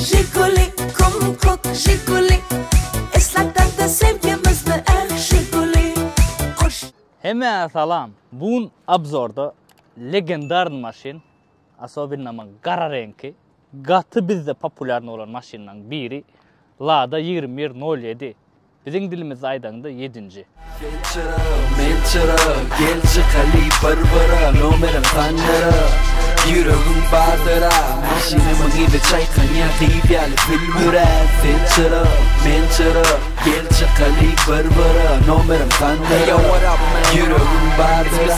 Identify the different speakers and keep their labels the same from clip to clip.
Speaker 1: Žiguli, kum kök Žiguli Eslatanda sevgimizmi eh Žiguli Goş.
Speaker 2: Hemmäňe salam! Bu gün obzorda legendarny maşyn, asobinno gara reňki, gaty bizde populýarny bolan maşynlaň biri Lada 2107. Biziň dilimizde aýdaňda ýedinji.
Speaker 3: Sen çyra, men çyra, gel çykaly bir gyra Nomerim sandyra, ýüregiň bardyra Maşynymyň yzy çaýkanýa gyz ýaly sülmürä Sen çyra, men çyra, gel çykaly bir gyra Nomerim sandyra, ýüregiň bardyra.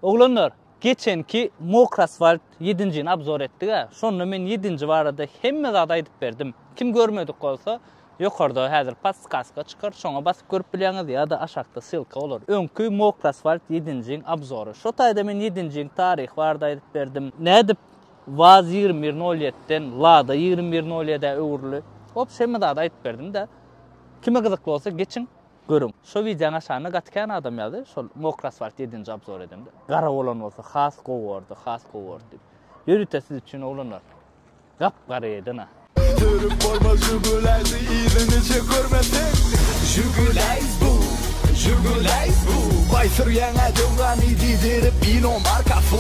Speaker 2: Oglanlar, geçenki mokry asfalt ýedinjini obzor etdik-ä. Şonda men ýedinji barada hemme zady aýdyp berdim. Kim görmedik bolsa, ýokarda häzir podskaska çykar, şoňa basyp görüp bilýäňiz ýa-da aşakda ssylka bolar. Öňki mokry asfalt ýedinjiň obzory. Şo taýda men ýedinjiň taryhy barada aýdyp berdim. Nädip Waz 21 nol ýediden Lada 21 nol ýedä öwrüldi. Wobşe hemme zady aýdyp berdim-de. Kime gyzykly bolsa geçiň. Görüň. Şo wideoň aşagynda gaty kän adam ýazdy, şol mokry asfalt ýedinji obzor edemde. Gara bolan bolsa has gowy bordy, has gowy bordy diýip. Ýörite siz üçin oglanlar. Gap gara eden-a.
Speaker 4: Sürüp bolmaz Žiguläýzi yzyny görmeseň Žiguläýz bu, Žiguläýz bu Baý sürýäň-ä döwrany diýdirip inomarka fu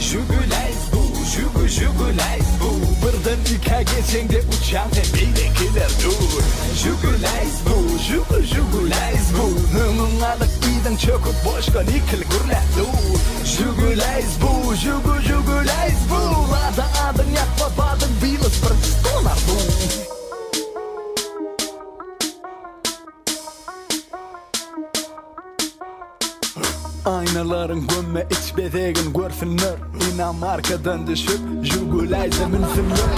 Speaker 4: Žiguläýz bu, Žugu Žiguläýz bu Birden ikä geçeňde uçýaň sen beýlekiler dur Žiguläýz bu, Žugu Žiguläýz bu Öňüň alyp yzyň çöküp boşka nikil gürläp dur Žiguläýz bu, Žugu Žiguläýz bu Lada adyň ýatmaz badyň bilis bir dolar bu. Aýnalaryň gömme iç bezegin görsünler Inomarkadan düşüp Žiguläýze münsünler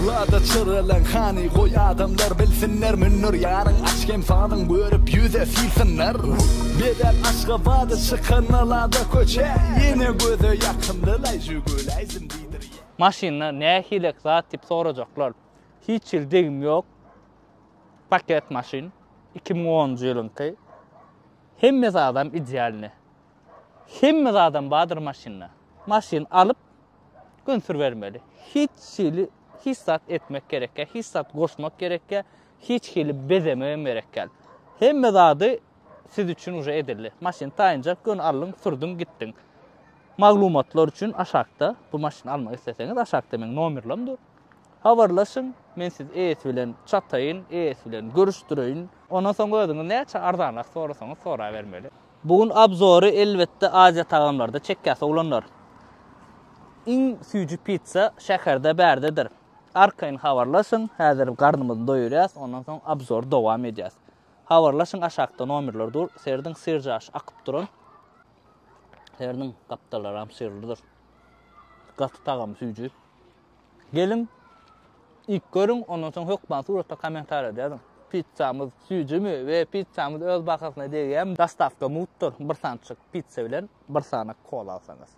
Speaker 4: Lada çyralaň hany goý adamlar bilsinler Mündir ýaryň aç hem sazyň görüp ýüze silsinler Bezäp Aşgabady çykanda Lada köçä Ýene göze ýakymlylaý Žiguläýzim diýdirýä.
Speaker 2: Maşynda nähilek zat diýip sorajaklar. Hiç hili degim ýok. Paket maşyn. 2010-njy ýylyňky. Hemme zadam idealny. Hemme zadam bardyr maşynda. Maşyn alyp gün sürübermeli. Hiç hili hiç zat etmek gerekýär, hiç zat goşmak gerekýär, hiç hili bezemegem gerek däl. Hemme zady siz üçin uje edildi. Maşyn taýynjak gün aldyň, sürdüň, gitdiň. Maglumatlar üçin aşakda bu maşyny almak isleseňiz aşakda meň nomerlerim dur. Habarlaşyň, men sizi eýesi bilen çataýyn, eýesi bilen görüşdireýin. Ondan soň özüňiz näçe arzanrak sorasaňyz sorabermeli. Bu gün obzory elbetde Aziýa tagamlarda çekýäs oglanlar. Iň süýji pitsa şäherde bärdedir. Arkaýyn habarlaşyň, häzir garnymyzy doýurýas, ondan soň obzory dowam edýäs. Habarlaşyň aşakda nomerler dur, serediň syrjaş akyp duran. Serediň gapdallaram syrlydyr. Gaty tagamy süýji. Geliň, iýip görüň, ondan soň hökman suratda kommentariýada ýazyň. Pizzamyz süýjümi we pizzamyz öz bahasyna degýärmi? Dostawka mugtdyr, bir sanyçyk pizza bilen bir sany kola alsaňyz.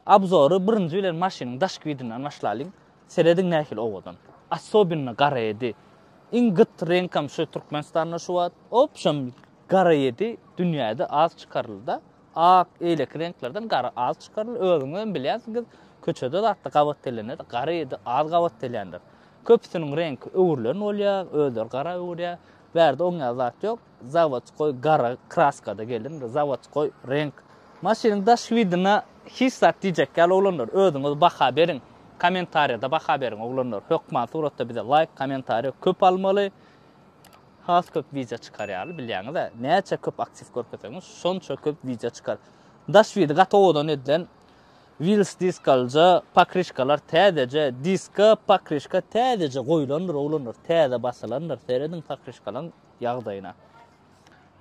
Speaker 2: Obzory birinji bilen maşynyň daşky widinden başlalyň. Serediň nähili owadan. Asobinno gara edi. Iň gyt reňkam şu Türkmenistanda şu wagt. Obşem gara edi dünýäde az çykaryldy-da. Ak, eýleki reňklerden gara az çykaryldy. Özüňizem bilýänsiňiz, köçede zatda gabat gelende-de gara edi az gabat gelýändir. Köpüsiniň reňki öwrülen bolýar, özleri gara öwürýär. Bärde oň ýaly zat ýok. Zawodskoý gara kraskada gelindir, zawodskoý reňk. Maşynyň daş widine hiç zat diýjek däl oglanlar, özüňiz baha beriň. Kommentariýada baha beriň oglanlar. Hökman suratda bize laýk, kommentariýa köp almaly. Has köp wideo çykar ýaly bilýäňiz-ä. Näçe köp aktiw görkezseňiz, şonça köp wideo çykar. Daş widi gaty owadan edilen. Wheels diskalyja, pokryşkalar täzeje, diska, pokryşka täzeje goýlandyr oglanlar, täze basylandyr. Serediň pokryşkalaň ýagdaýyna.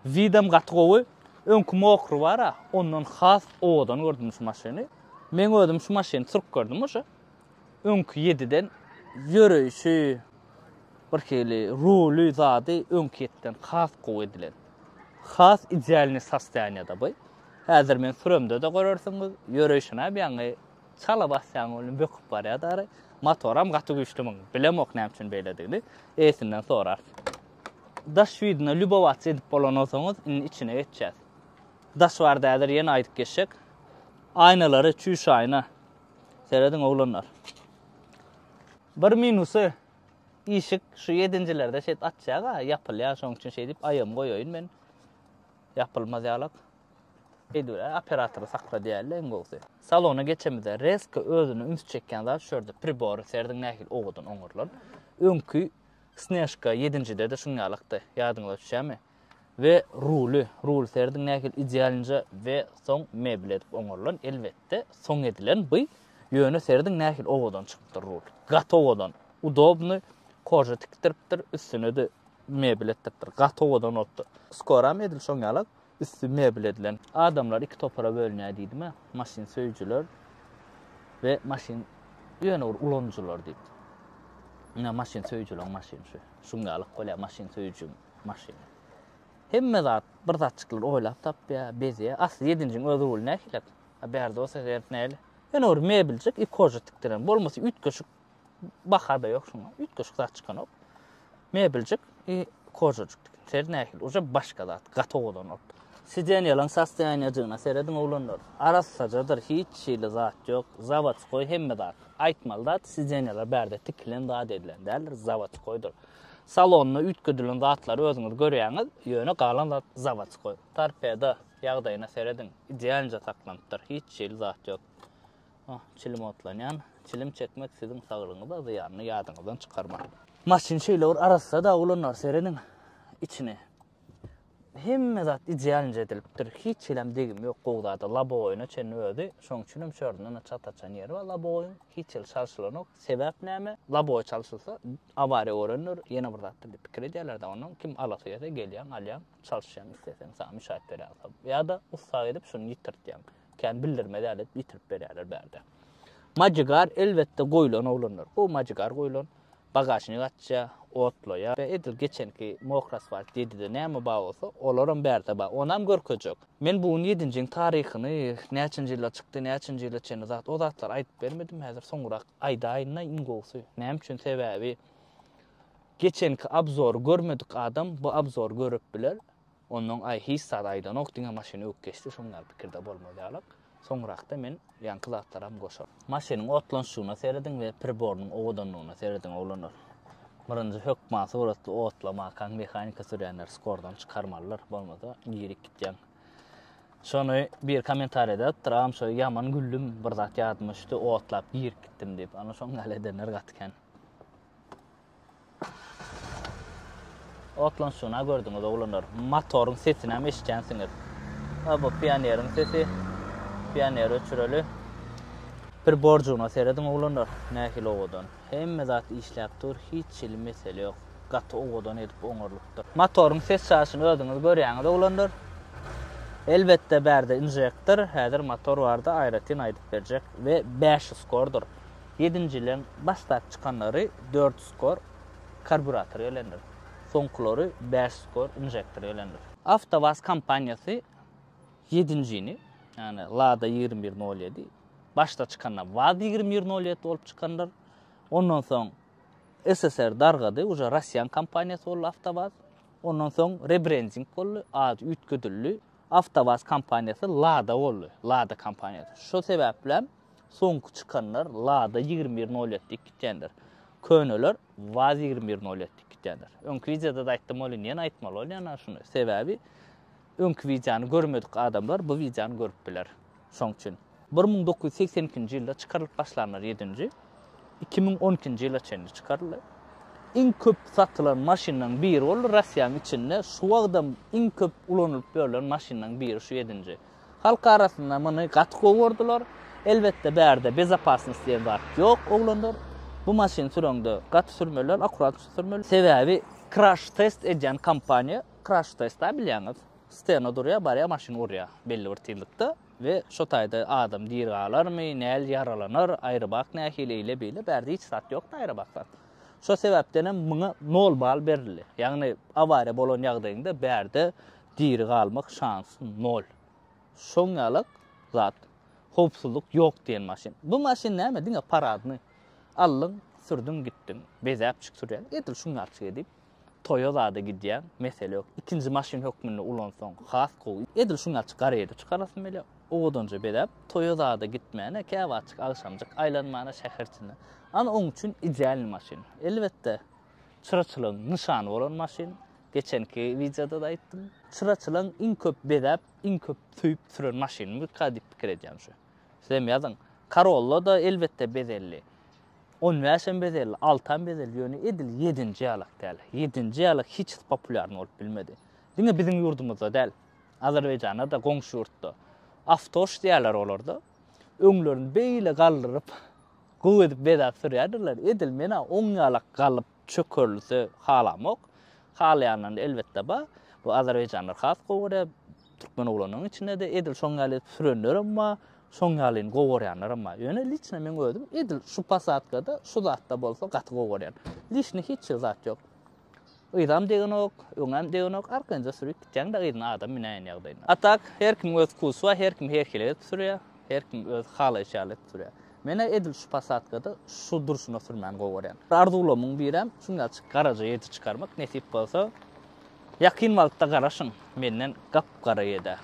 Speaker 2: Widam gaty gowy. Öňki mokry bar-a, ondan has owadan gördüm şu maşyny. Meň özüm şu maşyny sürüp gördüm uje. Öňki ýediden ýöreýşi, bir hili ruly zady öňki ýediden has gowy edilen. Has idealnyý sostoýaniýada bu. Häzir men süremde-de görersiňiz, ýöreýşine ýaňy çala basýaň welin böküp barýar dary. Motoram gaty güýçli muň. Bilemok näme üçin beýledigini. Eýesinden sorarys. Daş widine lýubowatsa edip bolanolsaňyz, indi içine geçýäs. Daş barada häzir ýene aýdyp geçjek. Aýnalary çüýşe aýna. Serediň oglanlar. Bir minusy işik şu ýedinjilerde şeýdip açýaga, ýapylýar, şonuň üçin şeýdip aýagymy goýaýyn men. Ýapylmaz ýalak. Şeýdibir operatory sakla diýýärler iň gowusy. Salona geçemizde rezko özüne üns çekýän zat şu ýerde pribory serediň nähili owadan oňarylan. Öňki Snežka ýedinjide-de şuň ýalakdy, ýadyňyza düşýärmi? We ruly, rul serediň nähili idealnyja we soň mebel edip oňarylan, elbetde soň edilen by, ýöne serediň nähili owadan çykypdyr rul. Gaty owadan, udobny, koža tikdiripdir, üstüne-de mebel etdiripdir. Gaty owadan bolupdyr. Skoram edil şoň ýalak, üsti mebel edilen. Adamlar iki topara bölünýär diýdim-ä, maşyn söýüjiler we maşyn ýöne bir ulanyjylar diýip. Ine maşyn söýüjileriň maşyny şu. Şuň ýalyk bolýar maşyn söýüjiň maşyny. Hemme zat bir zatjyklar oýlap tapýar, bezýär. Asly ýedinjiň öz ruly nähili? A bärde bolsa seret nähili? Ýöne bir mebeljik i koža tikdiren. Bolmasa üýtgeşik Baha-da ýok şuňa. Üýtgeşik zat çykanok. Mebeljik i kožajyk tikin. Ser nähili? Uje başga zat. Gaty owadan bolupdyr. Sidenýalaň sostoýaniýajygyna serediň oglanlar. Arassajadyr, hiç hili zat ýok. Zawodskoý hemme zat. Aýtmaly zat, sidenýalar bärde tikilen zat edilen däldir, zawodskoýdyr. Salonda üýtgedilen zatlary özüňiz görýäňiz, ýöne galan zat zawodskoý. Torpeda ýagdaýyna serediň, idealnyja saklanypdyr, hiç hili zat ýok. Ah, çilim otlanýan. Çilim çekmek siziň saglygyňyza zyýanly ýadyňyzdan çykarmaň. Maşyn şeýle bir arassa-da oglanlar serediň içini. Hemme zat idealnyja edilipdir. Hiç hilem degim ýok gowy zada labowoýuna çenli özi. Şoň üçinem şu ýerden çat açan ýeri bar labowoýyň. Hiç hili çalşylanok. Sebäp näme? Labowoý çalşylsa awariýa görendir, ýene bir zatdyr diýip pikir edýärler-de ondan kim alasy gelse gelýäň alýaň çalyşýaň isleseň saňa müşahit berýär. Ýa-da ussa gidip şuny ýitirtýäň. Kän bildirmez ýaly edip ýitirip berýärler bärde. Majigar elbetde goýlan oglanlar. Bu majigar goýlan. Bagažnik açýar, otlaýar. Edil geçenki mokry asfalt 7-de näme bar bolsa, olaram bärde bar. Onam görkezjek. Men bu gün ýedinjiň taryhyny, näçenji ýylda çykdy, näçenji ýyla çenli zat, o zatlary aýdyp bermedim. Häzir soňrak aýdaýyn-da iň gowusy. Näme üçin? Sebäbi geçenki obzory görmedik adam bu obzory görüp biler. Onnoň aý hiç zat aýdanok diňe maşyny öwüp geçdi şoň ýaly pikirde bolmaz ýalak. Soňrakda men ýaňky zatlaram goşaryn. Maşynyň otlanyşygyna serediň we priborynyň owadanlygyna serediň oglanlar. Birinji hökman suratly otlamakaň mehanika sürýänler skordan çykarmalydyr bolmasa girik gitýäň. Şony bir kommentariýada ýazypdyr agam şo ýaman güldüm bir zat ýadyma düşdi otlap girip gitdim diýip. Ana şoň ýaly edenler gaty kän. Otlanyşygyna gördüňiz oglanlar. Motoryň sesinäm eşitýänsiňiz. Ha bu pioneriň sesi. Pioneri öçüreli. Bir borjugyna serediň oglanlar. Nähili owadan. Hemme zat işläp dur, hiç hili mesele ýok. Gaty owadan edip oňarylypdyr. Motoryň ses çaşyny özüňiz görýäňiz oglanlar. Elbetde bärde inžektor, häzir motor barada aýratyn aýdyp berjek we 500 skordyr. Ýedinjileň başdaky çykanlary dört skor karburator gelendir. Soňkulary bäş skor inžektor gelendir. Awtowaz kompaniýasy ýedinjini, ýagny Lada 21 nol ýedi, başda çykanda Waz 21 nol ýedi bolup çykandyr. Ondan soň SSR dargady, uje Rossiýanyň kompaniýasy boldy Awtowaz. Ondan soň rebrending boldy, ady üýtgedildi. Awtowaz kompaniýasy Lada boldy, Lada kompaniýasy. Şo sebäplem Soňky çykanlar Lada 21 nol ýedi diýip gitýändir. Köneler Waz 21 nol ýedi diýip gitýändir. Öňki wideoda-da aýtdym welin ýene aýtmaly bolýan-a şuny. Sebäbi öňki wideony görmedik adamlar bu wideony görüp biler. Şoň üçin. 1982-nji ýylda çykarylyp başlanlar ýedinji, 2012-nji ýyla çenli çykaryldy. Iň köp satylan maşynlaryň biri boldy Russiýanyň içinde. Şu wagtam iň köp ulanylyp ýörlen maşynlaryň biri şu ýedinji. Halk arasynda muny gaty gowy gördüler. Elbetde bärde bezopasnost diýen zat ýok oglanlar. Bu maşyny süreňde gaty sürmeliler, akurat sürmeli. Sebäbi kraş test edýän kompaniýa, kraş test-a bilýäňiz, stena durýar, barýar maşyny urýar belli bir tizlikde we şo taýda adam diri galarmy, näl ýaralanar, aýrybak nähili eýle-beýle, bärde hiç zat ýok-da aýrybak zat. Şo sebäpdenem muňa nol bal berildi. Ýagny awariýa bolan ýagdaýyňda bärde Diri galmak şansy nol. Şoň ýalak zat. Howpsuzlyk ýok diýen maşyn. Bu maşyn näme diňe paradny. Aldyň, sürdüň gitdiň. Bezäpjik sürýäň. Edil şuň ýalyçyk edip toýa zada gidýäň, mesele ýok. Ikinji maşyn hökmünde ulansaň has gowy. Edil şuň ýalyçyk gara ýerde çykarasym gelýär. owadanja bezäp, toýa zada gitmäne, käwagtjyk agşamjyk aýlanmana şäher içinde. Ana oň üçin idealnyý maşyn. Elbetde, çyraçylygyň nyşany bolan maşyn. Geçenki wideoda-da aýtdym. Çyraçylaň iň köp bezäp, iň köp söýüp süren maşynymyka diýip pikir edýän şu. Sizem ýazyň. Corolla-da elbetde bezelli. On bäşem bezelli, altam bezelli, ýöne edil ýedinji ýalak däl. Ýedinji ýalak hiç populýarny bolup bilmedi. Diňe biziň ýurdumyzda däl. Azerbaýjanda-da goňşy ýurtda. Awtoş diýýärler olarda. Öňlerini beýle galdyryp, gowy edip bezäp sürýärdirler. Edil men-ä oň ýalak galyp çökerilse halamok. Halaýanlar elbetde bar. Bu azerbaýjanlar has gowy görýär. Türkmen oglanlaryň içinde-de edil şoň ýaly edip sürenlerem bar, şoň ýalyny gowy görýänlerem bar. Ýöne liçno meň özüm edil şu posadkada, şu zatda bolsa gaty gowy görýän. Liçno hiç hili zat ýok. Yzam degenok, öňem degenok, arkaýynja sürüp gitýäň-de yzyna adam münäýen ýagdaýynda. A tak, her kimiň öz wkusy bar, her kim her hili edip sürýär, her kim öz halaýşy ýaly edip sürýär. Men-ä edil şu posadkada şu durşuna sürmäni gowy görýän. Arzuwlamyň birem şuň ýaly garaja ýedi çykarmak, nesip bolsa ýakyn wagtda garaşyň menden gap-gara ýedä.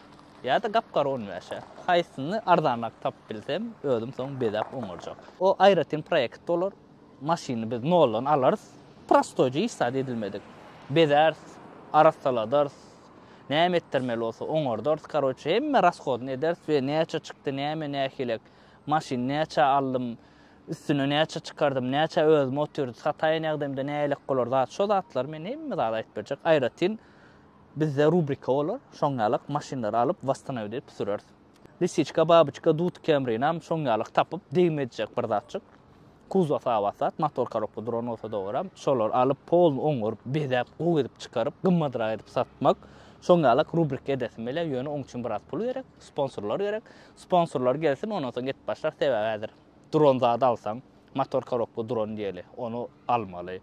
Speaker 2: Ýa-da gap-gara on bäşe. Haýsyny arzanrak tapyp bilsem, özüm soň bezäp oňarjak. O aýratyn proýekt bolar. Maşyny biz noldan alarys. Prostoýja hiç zat edilmedik. Bezäris, arassaladarys. Näme etdirmeli bolsa oňardarys. Karoçe hemme rashodyny ederis we näçe çykdy, näme nähilek, maşyny näçä aldym, üstüne näçe çykardym, näçä özüme otyrdy, sataýan ýagdaýymda nähilek bolar zat, şo zatlary men hemme zady aýdyp berjek. Aýratyn bizde rubrika bolar. Şoň ýalak maşynlary alyp wasstanawit edip süreris. Lisiçka, babyçka, dud kemrinam şoň ýalak tapyp degmejek bir zatjyk. Kuzow abat zat, motor korobka duran bolsa dogram, şolary alyp polny oňaryp, bezäp, gowy edip çykaryp, gymmadrak edip satmak. Şoň ýalak rubrika edesim gelýär, ýöne oň üçin biraz pul gerek, sponsorlar gerek. Sponsorlar gelsin, ondan soň edip başlar, sebäbi häzir duran zady alsaň, motor korobka duran diýeli, ony almaly.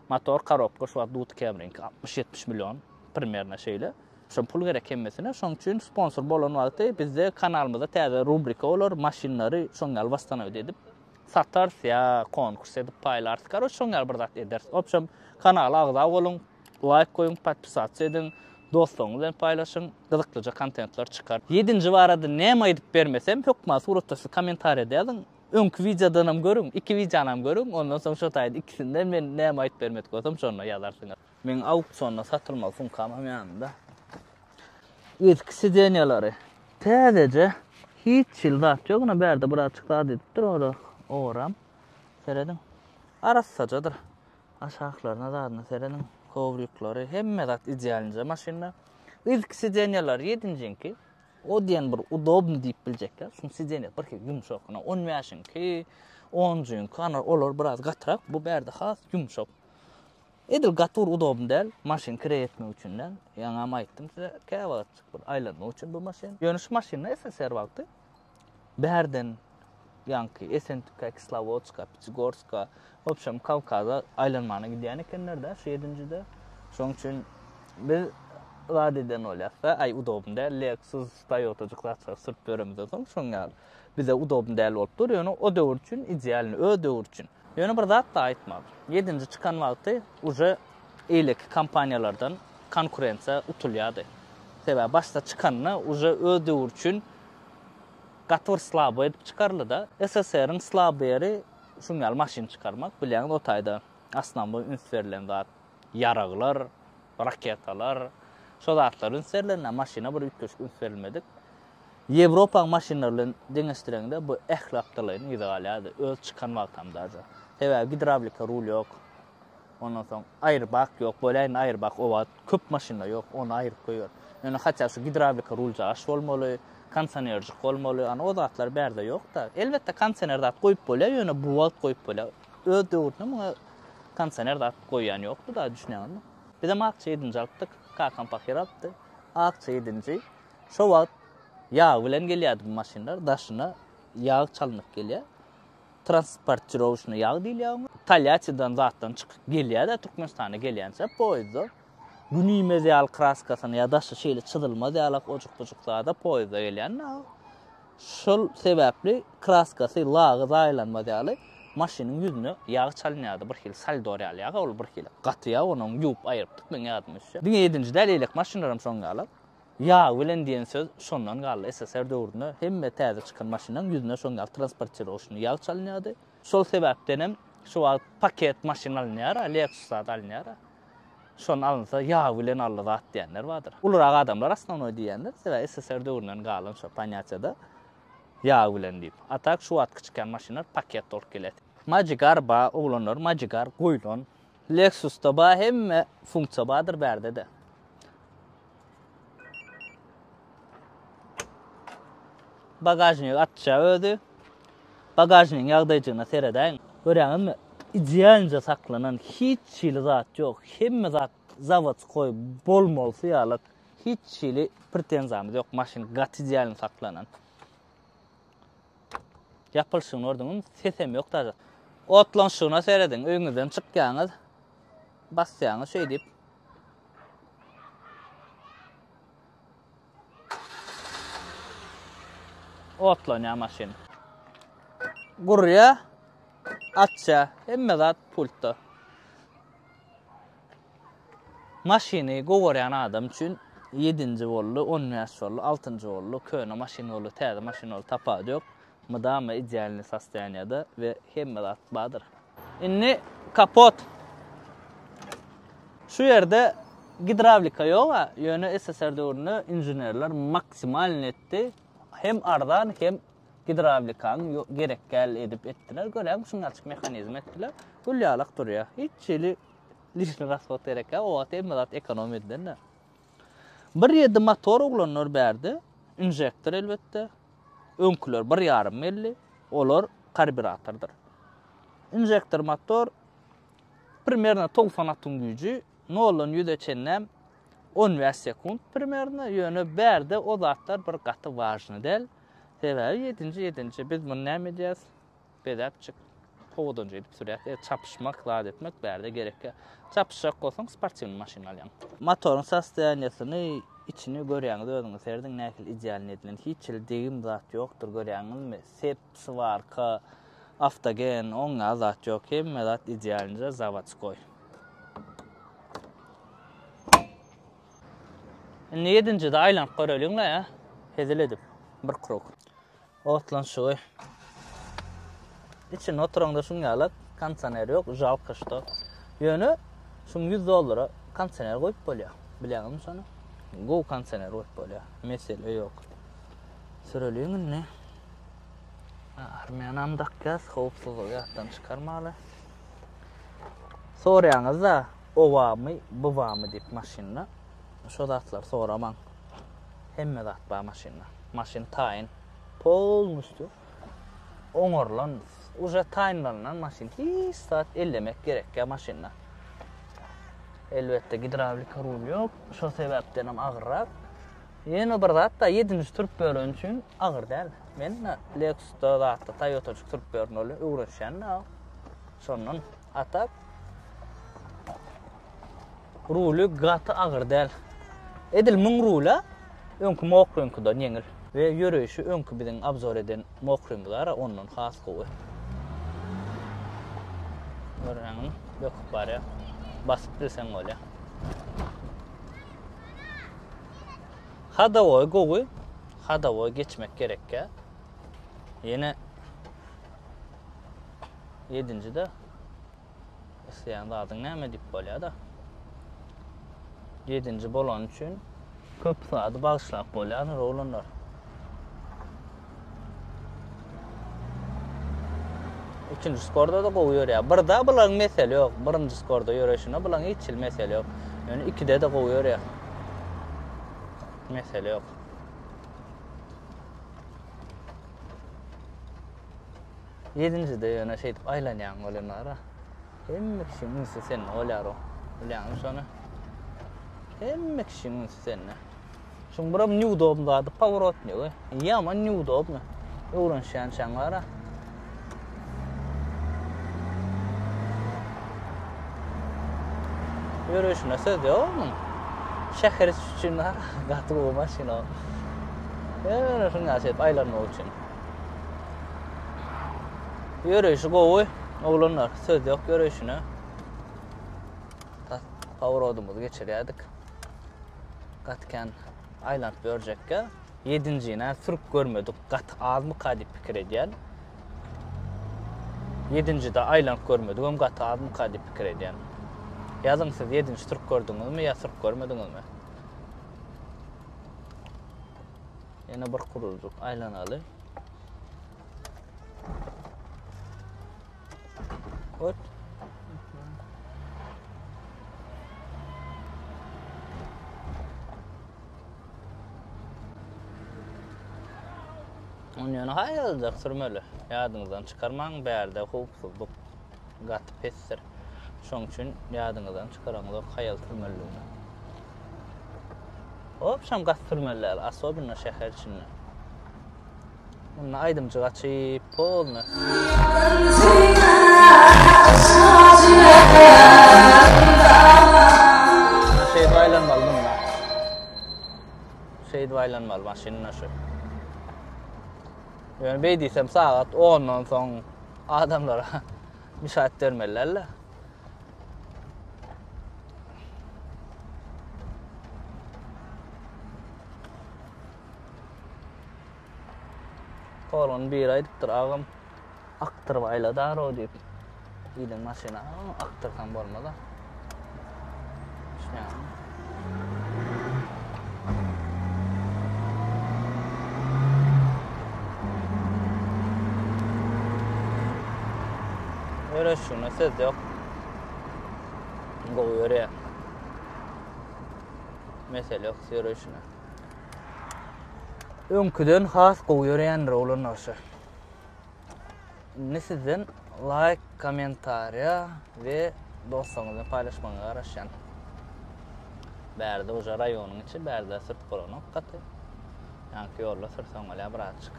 Speaker 2: Motor korobka şu wagt Dud Camry-niňki 60-70 million, primerno şeýle. Şo pul gerek hemmesine. Şoň üçin sponsor bolan wagty bizde kanalymyzda täze rubrika bolar, maşynlary şoň ýaly wasstanowit edip satarys ýa konkurs edip paýlarys. Karoç şoň ýaly bir zat ederis. Obşem kanala agza boluň, laýk goýuň, podpisatsa ediň, dostlaryňyz bilen paýlaşyň, gyzyklyja kontentler çykar. Ýedinji barada näme aýdyp bermesem hökman suratda siz kommentariýada ýazyň. Öňki wideodanam görüň, iki wideonam görüň, ondan soň şo taýda ikisinden men näme aýdyp bermedik bolsam şonda ýazarsyňyz. Meň auksionda satylmaly sumkam hem ýanymda. Yzky sidenýalary täzeje, hiç hili zat ýok. Ine bärde birazjyk zat edipdir, ora oram. Serediň. Arassajadyr. Aşaklaryna zadyna serediň. Kowrikleri, hemme zat idealnyja maşynda. Yzky sidenýalary ýedinjiňki. O diýen bir udobny diýip biljekler. Şuň sidenýasy bir hili ýumşak. Ine on bäşiňki, onjyňky, ana olar biraz gatyrak. Bu bärde has ýumşak. Edil gaty bir udobny däl, maşyn kireý etmek üçin däl. Ýaňam aýtdym size, käwagtjyk bir aýlanmak üçin bu maşyn. Ýöne şu maşynda SSR wagty bärden ýaňky Esentükä, Kislowodska, Pýatigorska, wobşem Kawkaza aýlanmana gidýän ekenler-dä şu ýedinjide. Şoň üçin biz zat eden bolýas-da, aý udobny däl, Lexus, Toyota-jyk zatlar sürüp ýöremizden soň şoň ýaly bize udobny däl bolup dur. Ýöne o döwür üçin idealny, öz döwri üçin. Ýöne bir zat-da aýtmaly. Ýedinji çykan wagty uje eýleki kompaniýalardan konkurensiýa utulýardy. Sebäbi başda çykanda uje öz döwri üçin gaty bir slabo edip çykaryldy-da. SSR-iň slaby ýeri şuň ýaly maşyn çykarmak. Bilýäňiz o taýda osnownoý üns berlen zat ýaraglar, raketalar, şo zatlara üns berlende maşyna bir üýtgeşik üns berilmedik. Ýewropaň maşynlary bilen deňeşdireňde bu ähli gapdalaýyn yza galýardy, öz çykan wagtam daže. Sebäbi gidrawlika rul ýok. Ondan soň aýrbak ýok, bolýa indi aýrbak o wagt köp maşynda ýok, ony aýryp goýber. Ýöne hatda şu gidrawlika ruljagaş bolmaly, kondisionerjik bolmaly, ana o zatlar bärde ýok-da. Elbetde kondisioner zat goýup bolýar, ýöne bu wagt goýup bolýar. Öz döwründe muňa kondisioner zat goýýan ýokdy-da, düşünýäňizmi? Bizem akça ýedinji alypdyk, kakam pahyr alypdy. Akça ýedinji. Şo wagt ýag bilen gelýärdi bu maşynlar, daşyna ýag çalnyp gelýär. Transportirowşnyý ýag diýilýär oňa. Tolýattidan zatdan çykyp gelýär-de Türkmenistana gelýänçä poýezde gün iýmez ýaly kraskasyny ýa daşy şeýle çyzylmaz ýalak ojuk-bujuk zada poýezde gelýän-de. Şol sebäpli kraskasy, lagy zaýalanmaz ýaly maşynyň ýüzüne ýag çalynýardy, bir hili salidor ýaly ýag ol bir hili gaty ýag, onam ýuwup aýrypdyk meň ýadyma düşýär. Diňe ýedinji däl, eýleki maşynlaram şoň ýaly. Ýag bilen diýen söz şondan galdy. SSR döwründe hemme täze çykan maşynlaryň ýüzüne şoň ýaly transportirowşnyý ýag çalynýardy. Şol sebäpdenem şu wagt paket maşyn alynýar-a, Lexus zat alynýar-a. Şony alynsa ýag bilen aldy zat diýenler bardyr. Ulurak adamlar osnownoý diýendir. Sebäbi SSR döwründen galan şo ponýatiýada ýag bilen diýip. A tak şu wagtky çykýan maşynlar paket bolup gelýär. Majigar ba oglanlar majigar goýlan. Lexusda ba hemme funksiýa bardyr bärde-de. Bagažnik atja özi. Bagažnigiň ýagdaýjygyna seredäýiň. Görýäňizmi? Idealnyja saklanan, hiç hili zat ýok. Hemme zat zawodskoý bolmalysy ýaly. Hiç hili pretenziýamyz ýok. Maşyn gaty idealny saklanan. Ýapylyşyny gördüňizmi? Sesem ýok daže. Otlanyşygyna serediň. Öýüňizden çykýaňyz. Basýaňyz şeýdip. Otlanýar maşyn. Gurýar, açýar, hemme zat pultda. Maşyny gowarýan adam üçin ýedinji boldy, 15 boldy, altynjy boldy, köne maşyn boldy, täze maşyn boldy, tapawudy ýok. Mydama idealnyý sostoýaniýada we hemme zat bardyr. Indi kapot. Şu ýerde gidrawlika ýog-a, ýöne SSR döwründe inženerler maksimalny etdi. Hem arzan, hem gidrawlikany gerek däl edip etdiler. Göräýiň, şuň ýalyjyk mehanizm etdiler. Gül ýalak durýar. Hiç hili lişni rashod gerek däl. O wagt hemme zat ekonom edilen-de. Bir ýedi motor oglanlar bärde, inžektor elbetde. Öňküler bir ýarym geldi. Olar karburatordyr. Inžektor motor primerno 90 atyň güýji, noldan ýüze çenlem 15 sekunt primerno, ýöne bärde o zatlar bir gaty wažny däl. Sebäbi ýedinji ýedinji biz muny näme edýäs? Bezäpjik owadanja edip sürýäs. E, çapyşmak, zat etmek bärde gerekýär. Çapyşjak bolsaň sportiwnyý maşyn alýaň. Motoryň sostoýaniýasyny, içini görýäňiz özüňiz serediň nähili idealnyý edilen. Hiç hili degim zat ýokdur görýäňizmi? Sep, swarka, awtogen, oňa zat ýok. Hemme zat idealnyja zawodskoý. Indi ýedinjide aýlanyp göreliň-le, hezil edip bir krug. Otlanyşygy. Içinde oturaňda şuň ýaly kondisioner ýok, žalko şto. Ýöne şuň 100 dollara kondisioner goýup bolýar. Bilýäňizmi şony? Gowy kondisioner goýup bolýar. Mesele ýok. Süreliň indi. Armiýanam dakýas, howpsuzlygy ýatdan çykarmaly. Soraýaňyzda, o barmy, bu barmy diýip maşynda. Şo zatlary soramaň. Hemme zat bar maşynda. Maşyn taýyn. Polnostýu oňarylan, uje taýynlanylan maşyn. Hiç zat ellemek gerek ýa maşynda. Elbetde gidrawlika rul ýok. Şo sebäpden hem agyrrak. Ýene bir zat da ýedinji sürüp ýören üçin agyr däl. Men Lexusda zatda Toyota'jyk sürüp ýörün ol öwrenişýän da. Şondan a tak Ruly gaty agyr däl. Edil muň rula öňki mokryňkydan ýeňil. We ýöreýşi öňki biziň obzor eden mokrymyz bar ondan has gowy. Görýäňmi? Böküp barýar. Basyp bilseň bolýar. Hadowoý gowy. Hadowoý geçmek gerekýär. Ýene ýedinjide Isleýän zadyň näme diýip bolýar-da. Ýedinji bolany üçin köp zady bagyşlap bolýandyr oglanlar. Ikinji skorda-da gowy ýörýär. Birde bularyň mesele ýok. Birinji skorda ýöreýşinde bularyň hiç hili mesele ýok. Ýöne ikide-de gowy ýörýär. Mesele ýok. Ýedinjide ýöne şeýdip aýlanýaň welin bar-a. Hemme kişiň ünsi sende bolýar o. Bilýäňmi şony? Hemme kişiň ünsi sende. Şuň biram neudobny zady powrotnigi. Ýaman neudobny. Öwrenişýänçäň bar-a. Ýöreýşine söz ýok muň. Şäher içi üçin bar, gaty gowy maşyn o. Ýöne şuň ýaly şeýdip aýlanmak üçin. Ýöreýşi gowy, oglanlar, söz ýok ýöreýşine. Tas powrodymyzy geçirýärdik. Gaty kän. Aýlanyp ýörjekkä. Ýedinjini sürüp görmedik gaty azmyka diýip pikir edýän. Ýedinjide aýlanyp görmedigem gaty azmyka diýip pikir edýän. Ýazyň siz ýedinji sürüp gördüňizmi ýa sürüp görmediňizmi? Ýene bir kuruljyk aýlanaly. Ot. Ony ýöne haýaljak sürmeli. Ýadyňyzdan çykarmaň, bärde howpsuzlyk gaty pesdir. Şoň üçin ýadyňyzdan çykaraňyzok haýal sürmelidigini. Obşam gaty sürmeli däl, asobinno şäher içinde. Munda aýdymjyk açyp, polny. Şeýdip aýlanmaly munda. Şeýdip aýlanmaly maşynda şu. Ýöne beý diýsem sagat 10-dan soň adamlara müşahit bermeliler-le. Oglan biri aýdypdyr, agam akdyryp aýladar-ow diýip. Iliň maşyny akdyrsaň bolmaz-a. Düşünýäňmi? Ýöreşigine söz ýok. Gowy ýörýär. Mesele ýok ýöreşine. Öňküden has gowy ýöreýändir oglanlar şu. Indi sizden laýk, kommentariýa we dostlaryňyz bilen paýlaşmagyňyza garaşýan. Bärde uje raýonyň içi, bärde sürüp bolanok gaty. Ýaňky ýolda sürseň bolýar birazjyk.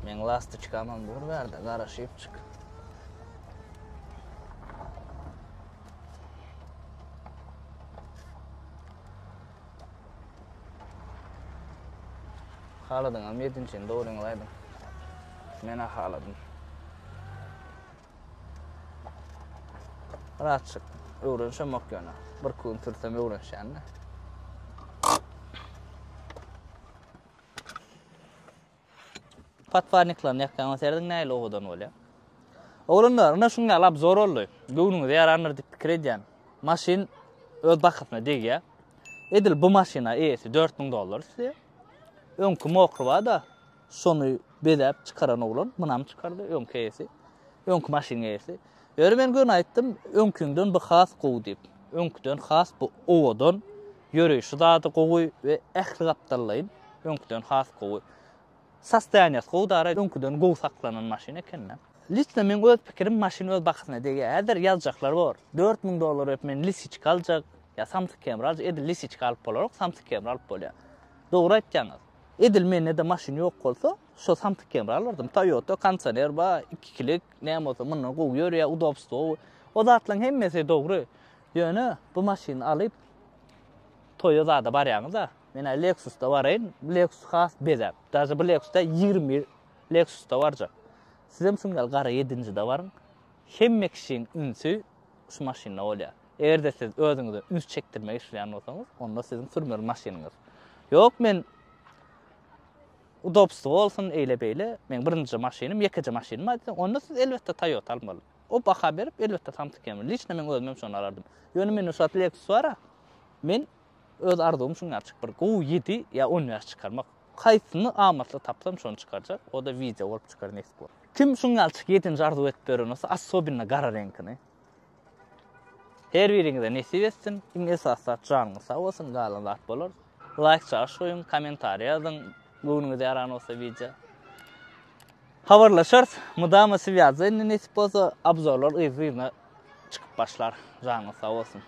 Speaker 2: Meň lastoçkamam dur bärde garaşypjyk. Haladyňam ýedinjini dogryňyzy aýdyň. Men-ä haladym. Birazjyk öwrenişemok ýöne. Bir gün sürsem öwrenişýän-de. Podfarniklaryny ýakýaňa serediň nähili owadan bolýar. Oglanlar, ine şuň ýaly obzor boldy. Göwnüňize ýarandyr diýip pikir edýän. Maşyn öz bahasyna degýär. Edil bu maşyna eýesi 4000 dollar isleýär. Öňki mokry bar-da, şony bezäp çykaran oglan, munam çykardy, öňki eýesi. Öňki maşynyň eýesi. Ýöne men göni aýtdym, öňküňden bu has gowy diýip. Öňküden has bu owadan, ýöreýşi zady gowy we ähli gapdallaýyn öňküden has gowy. Sostoýaniýasy gowy dara, öňküden gowy saklanan maşyn eken-de. Liçno meň öz pikirim maşyn öz bahasyna degýär. Häzir ýazjaklar bor. 4000 dollar berip men lisiçka aljak ýa Samsung Camry aljak. Edil lisiçka alyp bolarok, Samsung Camry alyp bolýar. Dogry aýtýaňyz. Edil mende-de maşyn ýok bolsa, şo Samsung Camry alardym. Toyota kondisioner bar, ikilik, näme bolsa mundan gowy ýörýär, udobstwo gowy. O zatlaryň hemmesi dogry. Ýöne bu maşyny alyp toýa zada barýaňyz-a. Men-ä Lexus-da baraýyn, Lexus has bezäp. Daže bu Lexus-da 21 Lexus-da barjak. Sizem şuň ýaly gara ýedinjide baryň. Hemme kişiň ünsi şu maşynda bolýar. Eger-de siz özüňize üns çekdirmek isleýän bolsaňyz, onda siziň sürmeli maşynyňyz. Ýok, men udobstwo bolsun, eýle-beýle, meň birinji maşynym, ýekeje maşynym bar diýseň, onda siz elbetde Toyota almaly. O baha berip, elbetde Samsung Camry. Liçno meň özüm hem şony alardym. Ýöne mende şu wagt Lexus bar-a. Men öz arzuwym şuň ýaly çykyp bir gowy ýedi ýa 15 çykarmak. Haýsyny amatly tapsam şony çykarjak. O-da wideo bolup çykar nesip bolsa. Kim şuň ýaly çyk ýedinji arzuw edip ýören bolsa, asobinno gara reňkini. Her biriňize nesip etsin. Iň esasy zat janyňyz sag bolsun, galan zat bolar. Laýk çagyş goýuň, kommentariý ýazyň, göwnüňize ýaran bolsa wideo. Habarlaşarys. Mydama swýazda indi nesip bolsa obzorlar yzly-yzyna çykyp başlar. Janyňyz sag bolsun.